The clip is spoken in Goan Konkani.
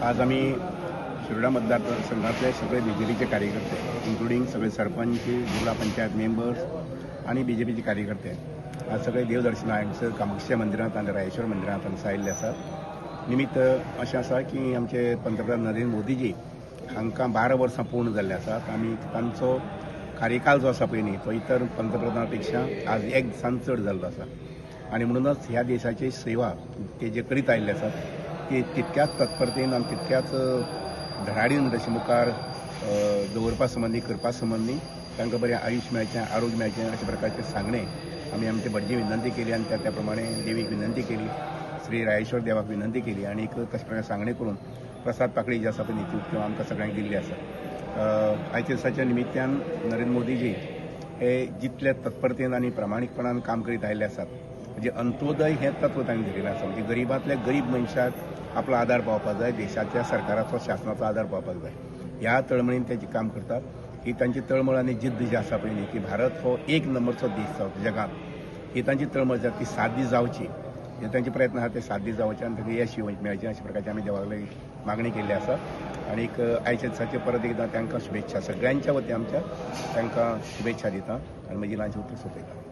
आज आमी शिरोडा मतदारसंघातले सगळे बीजेपीचे कार्यकर्ते, इन्क्लुडींग सगळे सरपंच, जिल्हा पंचायत मेंबर्स आनी बीजेपीचे कार्यकर्ते आज सगळे देवदर्शना हांगसर कामाक्षी मंदिरांत आनी रायेश्वर मंदिरांत हांगसर आयिल्ले आसात. निमित्त अशें आसा की आमचे पंतप्रधान नरेंद्र मोदीजी हांकां 12 वर्सां पूर्ण जाल्ले आसात आनी तांचो कार्यकाल जो आसा पळय न्ही तो इतर पंतप्रधाना पेक्षा आज एक दिसान चड जाल्लो आसा आनी म्हणूनच ह्या देशाची सेवा ते जे करीत आयिल्ले आसात ती तितक्याच तत्परतेन आनी तितक्याच धडाडीन तशें मुखार दवरपा संबंदी करपा संबंदी तांकां बरें आयुश्य मेळचें, आरोग्य मेळचें अशा प्रकारचें सांगणें आमी आमचे भटजी विनंती केली आनी त्या प्रमाणे देवीक विनंती केली, श्री रायेश्वर देवाक विनंती केली आनी तशें प्रकारे सांगणें करून प्रसाद पाकळी जी आसा पळय न्ही ती आमकां सगळ्यांक दिल्ली आसा. आयच्या दिसाच्या निमित्तान नरेंद्र मोदीजी हे जितले तत्परतेन आनी प्रामाणीकपणान काम करीत आयिल्ले आसात, म्हणजे अंत्योदय हें तत्व तांणी धरिल्लें आसा, म्हणजे गरिबांतल्या गरीब मनशाक आपलो आदार पावपाक जाय, देशाच्या सरकाराचो शासनाचो आदार पावपाक जाय, ह्या तळमळीन ते जे काम करतात ही तांची तळमळ आनी जिद्द जी आसा पळय न्ही की भारत हो एक नंबरचो देश जावचो जगांत, ही तांची तळमळ जी ती साध्य जावची, हे तांचे प्रयत्न आसा ते साध्य जावचे आनी तांकां यश मेळचें अशा प्रकारची आमी देवा कडेन मागणी केल्ली आसा. आनीक आयच्या दिसाचे परत एकदां तांकां शुभेच्छा, सगळ्यांच्या वतीन आमच्या तांकां शुभेच्छा दिता आनी म्हजी ल्हानशी उतर सोंपयता.